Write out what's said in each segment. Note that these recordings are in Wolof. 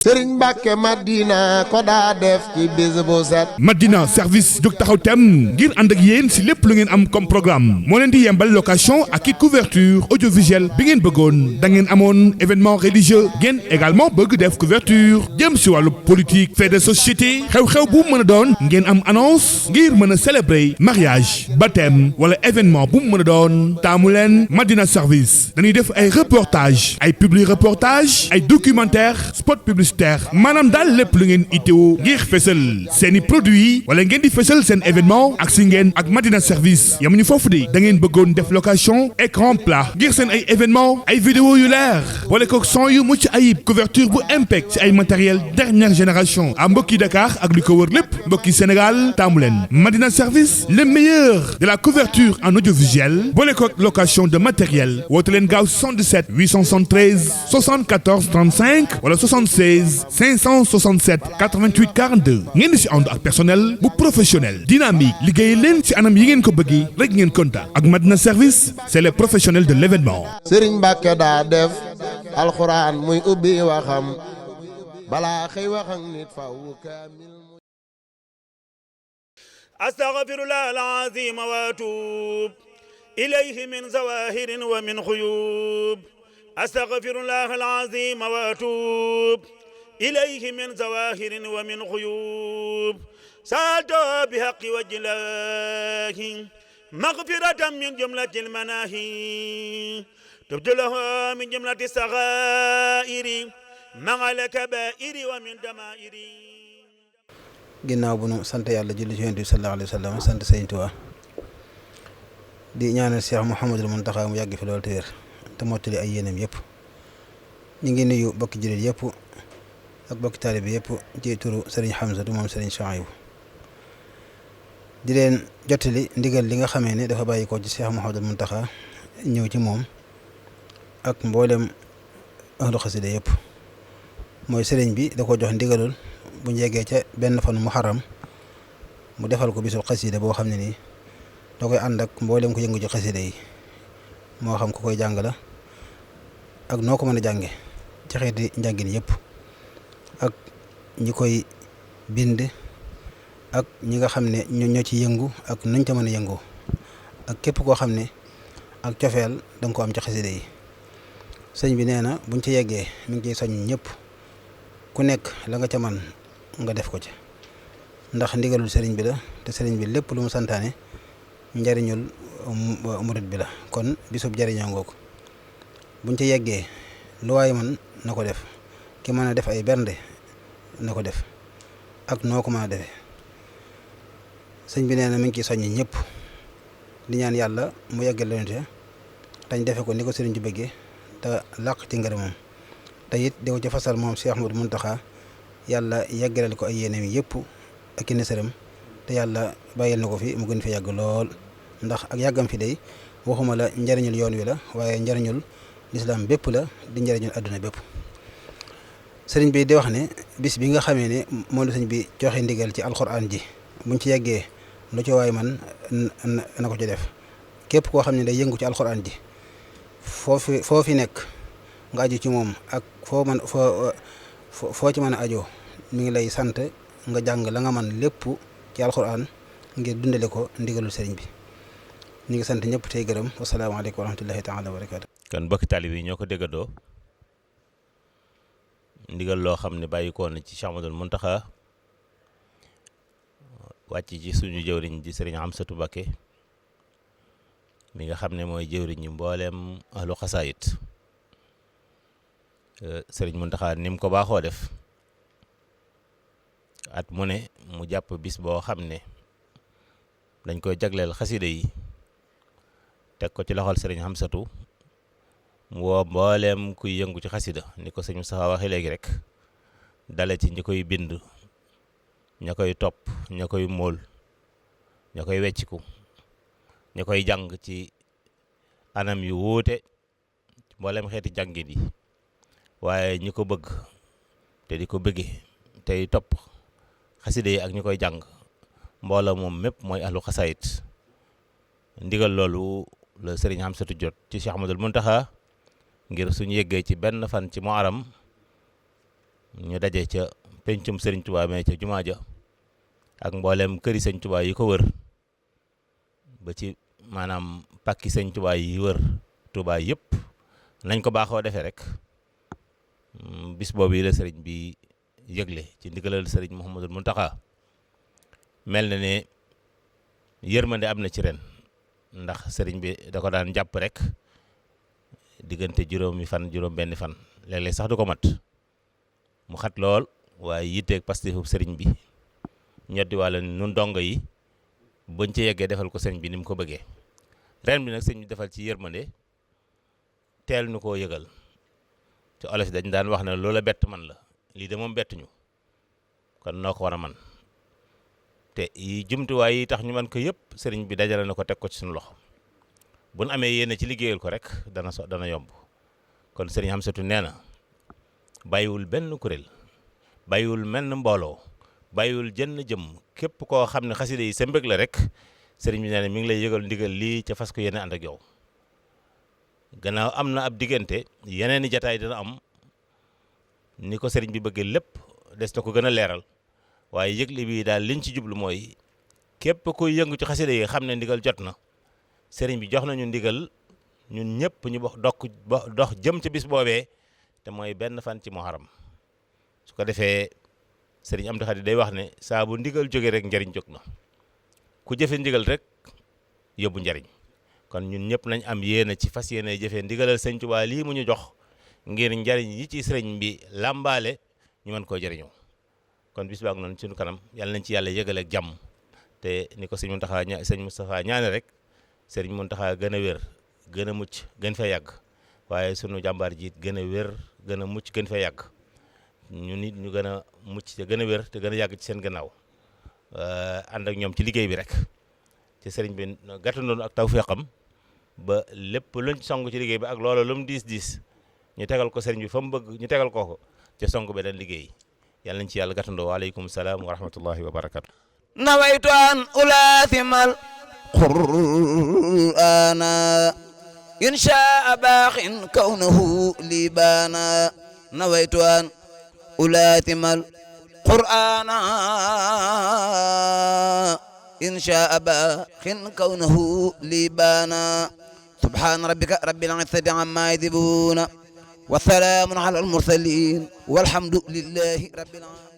Sëriñ Mbàkke Madina ko daa def ci bis bu set. Madina service jóg taxaw tem ngir ànd ak yéen si lépp lu ngeen am comme programme moo leen di yembal location ak i couverture audiovisuelle bi ngeen bëggoon da ngeen amoon événement religieux ngeen également bëgg def couverture jëm si wàllu politique fait de société xew-xew bu mën a doon ngeen am annonce ngir mën a célébrer mariage baptême wala événement bu mën a doon taamu leen Madina service dañuy def ay reportage ay publi reportage ay documentaire spot publicitaire maanaam daal lépp lu ngeen itteewu ngir fësal seeni produit wala ngeen di fësal seen événement ak si ngeen ak Madina service yamuñu foofu de da ngeen bëggoon def location écran plat ngir seen ay événement ay vidéo yu leer wala ko son yu mucc ayib couverture bu impec ci ay matériel dernière génération à mbokki Dakar ak li ko wër lépp mbokki Sénégal taamu leen Madina service le meilleur de la couverture en audiovisuel boole ko location de matériel woote leen gaaw 77 873 74 35 wala 76 567 88 42 ngeen di si ànd ak personnel bu professionnel dynamique liggéey leen ci anam yi ngeen ko bëggee rek ngeen kontaan ak Madina service c'est les professionnels de l'événement. Sëriñ Mbàkke daa def alxuraan muy ubbi waxam balaa xëy wax ak nit faw kaamil. astaghfirullah al-azim wa atub ilayhi min zawahirin wa min xuyub astaghfirullah al-azim wa atub إليه من زواهر ومن غيوب سألت بحق وجه الله مغفرة من جملة المناهي تبت له من جملة الصغائر مع الكبائر ومن دمائر. ginnaaw bu nu sant yàlla julli ci Yonent bi sallallahu alayhi wa sallam sant Sëriñ Tuubaa di ñaanal Cheikh Mouhamadul Mountakha mu yàgg fi loolu te wér te mottali ay yéenam yëpp ñu ngi nuyu bokki jullit yëpp ak bokki taalibe bi yëpp ci turu Serigne Hamza du moom Serigne Chouaïbou di leen jottali ndigal li nga xamee ne dafa bàyyi ko ci Cheikh Mouhamadul Mountakha ñëw ci moom ak mboolem ahlu xasida yëpp mooy Serigne bi da ko jox ndigalul bu ñu yeggee ca benn fanu muharram mu defal ko bisul xasida boo xam ne nii da koy ànd ak mboolem ko yëngu ci xasida yi moo xam ku koy jàng la ak noo ko mën a jànge ci xeeti njàngin yëpp ak ñi koy bind ak ñi nga xam ne ñoo ci yëngu ak nuñ ca mën a yëngoo ak képp koo xam ne ak cofeel danga ko am ci xasida yi sëñ bi nee na buñ ci yeggee mi ngi ciy soñ ñëpp ku nekk la nga ca man nga def ko ci ndax ndigalul sëriñ bi la te sëriñ bi lépp lu mu santaane njariñul murit bi la kon bisub jariñoo ngoo ko buñ ci yeggee lu waay man na ko def ki mën a def ay bernde na ko def ak noo ko mën a defee sëñ bi nee na mi ngi ciy soññi ñëpp di ñaan yàlla mu yeggal leen te dañ defe ko ni ko sëriñ bi bëggee te làq ci ngërëmam te it di ko ci fasal moom Cheikh Ahmadou Mountakha yàlla yeggalal ko ay yéenam yëpp ak i nësëram te yàlla bàyyil na ko fi mu gën fi yàgg lool ndax ak yàggam fi day waxuma la njariñul yoon wi la waaye njariñul lislaam bépp la di njariñul àdduna bépp sëriñ bi di wax ne bis bi nga xamee ne moom la sëriñ bi joxe ndigal ci alxuraan ji buñ ci yeggee lu ci waay man na ko ci def képp koo xam ne day yëngu ci alxuraan ji foo fi nekk nga aju ci moom ak foo ci mën a ajoo mi ngi lay sant nga jàng la nga man lépp ci alxuraan ngir dundale ko ndigalul sëriñ bi ñu ngi sant ñëpp tey gërëm wasalaamaaleykum wa rahmatullahi taala wa barakaatu. kon mbokki taalib yi ñoo ko déggandoo ndigal loo xam ne bàyyi ko na ci Cheikh Ahmadul Mountakha wàcc ci suñu jëwriñ di sëriñ Amsatu Mbakke mi nga xam ne mooy jëwriñ ñu mbooleem ahlu xasaayit sëriñ Mountakha ni mu ko baaxoo def at mu ne mu jàpp bis boo xam ne dañ koy jagleel xasida yi teg ko ci loxol sëriñ Amsatu mu woo mbooleem kuy yëngu ci xasida ni ko sëñ Moustapha waxee léegi rek dale ci ñi koy bind ña koy topp ña koy móol ña koy wecciku ña koy jàng ci anam yu wuute mbooleem xeeti jàngin yi waaye ñi ko bëgg te di ko bëgge tey topp xasida yi ak ñi koy jàng mbooloo moom mépp mooy ahlu xasaayit ndigal loolu la sëriñ Amsatu jot ci Cheikh Ahmadul Mountakha ngir suñu yeggee ci benn fan ci Muharram ñu daje ca pencum Sëriñ Tuubaa mee ca jumaa ja ak mboolem këri Sëriñ Tuubaa yi ko wër ba ci maanaam pàkki Sëriñ Tuubaa yi wër Tuubaa yëpp nañ ko baaxoo defee rek bis boobu yi la sëriñ bi yëgle ci ndigalal sëriñ Mouhamadul Mountakha mel na ne yërmande am na ci ren ndax sëriñ bi da ko daan jàpp rek diggante juróom benn fan léeg-léeg sax du ko mat mu xat lool waaye yitteeg pastifu sëriñ bi ñoddi wàlla nun dongo yi bañ ci yeggee defal ko sëriñ bi ni mu ko bëggee ren bi nag sëriñ bi defal ci yërmande teel nu koo yëgal te olof yi dañ daan wax ne loola bett man la lii de moom bettuñu kon noo ko war a man te yi jumtuwaay yi tax ñu man ko yëpp sëriñ bi dajale na ko teg ko ci suñu loxo bu nu amee yéene ci liggéeyal ko rek dana yomb kon sëriñ Hamsatu nee na bàyyiwul benn kuréel bàyyiwul menn mbooloo bàyyiwul jënn jëm képp koo xam ne xasida yi sa mbëg la rek sëriñ bi nee na mi ngi lay yëgal ndigal lii ca fas ko yéene ànd ak yow gannaaw am na ab diggante yeneen i jataay dina am ni ko sëriñ bi bëggee lépp des na ko gën a leeral waaye yëgle bi daal liñ ci jublu mooy képp kuy yëngu ci xasida yi xam ne ndigal jot na sëriñ bi jox nañu ndigal ñun ñëpp ñu dox jëm ci bis boobee te mooy benn fan ci muharram su ko defee sëriñ Amdi Xadi day wax ne saa bu ndigal jógee rek njariñ jóg na ku jëfe ndigal rek yóbbu njariñ kon ñun ñëpp nañ am yéene ci fas yéene jëfee ndigalal sëñ Tuubaa lii mu ñu jox ngir njariñ yi ci sëriñ bi làmbaale ñu mën koo jëriñoo kon bis baak noonu suñu kanam yàlla nañ ci yàlla yëgale ak jàmm te ni ko sëñ Moustapha ñaane rek sëriñ Mountakha gën a wér gën a mucc gën fee yàgg waaye sunu jàmbaar jiit gën a wér gën a mucc gën fee yàgg ñu nit ñu gën a mucc te gën a wér te gën a yàgg ci seen gannaaw ànd ak ñoom ci liggéey bi rek te sëriñ bi gàttandoonu ak tawfeexam ba lépp luñ song ci liggéey bi ak loolu lu mu diis ñu tegal ko sëriñ bi fa mu bëgg ñu tegal ko ca song beneen liggéey yàlla nañ ci yàlla gàttandoo waaleykum salaam wa rahmatullahi wa barakatu nawaytu an ulaathimal qur'ana inshaa baaxin kawnahu libaana nawaytu an ulaathimal qur'ana inshaa baaxin kawnahu libaana subhaana rabbika rabbil izzati ammaa yasifuun wa salaamun alal mursaliin walhamdulillahi rabbil aalamiin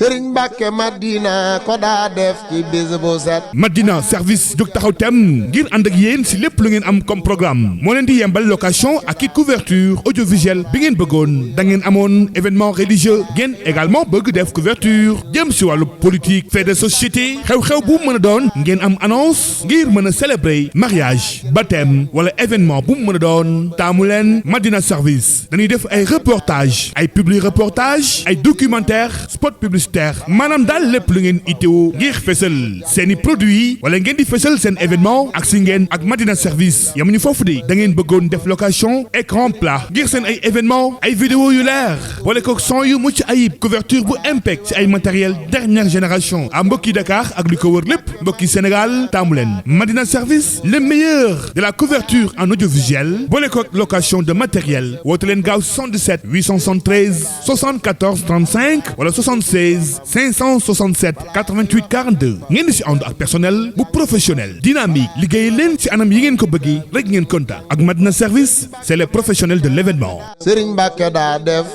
Sëriñ Mbàkke Madina ko daa def ci bis bu set. Madina service jóg taxaw tem ngir ànd ak yéen si lépp lu ngeen am comme programme moo leen di yembal location ak i couverture audiovisuelle bi ngeen bëggoon da ngeen amoon événement religieux ngeen également bëgg def couverture jëm si wàllu politique fait de société xew-xew bu mën a doon ngeen am annonce ngir mën a célébrer mariage baptême wala événement bu mën a doon taamu leen Madina service dañuy def ay reportage ay publi reportage ay documentaire spot publicitaire maanaam daal lépp lu ngeen itteewu ngir fësal seeni produit wala ngeen di fësal seen événement ak si ngeen ak Madina service yamuñu foofu de da ngeen bëggoon def location écran plat ngir seen ay événement ay vidéo yu leer boole ko son yu mucc ayib couverture bu impec ci ay matériel dernière génération à mbokki Dakar ak li ko wër lépp mbokki Sénégal taamu leen Madina service le meilleur de la couverture en audiovisuel boole ko location de matériel woote leen gaaw 77 873 74 35 wala 76 567 88 42 ngeen di si ànd ak personnel bu professionnel dynamique liggéey leen ci anam yi ngeen ko bëggee rek ngeen kontaan ak Madina service c'est les professionnels de l'événement. Sëriñ Mbàkke daa def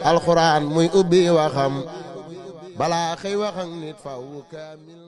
alxuraan muy ubbi waxam balaa xëy wax ak nit faw kaamil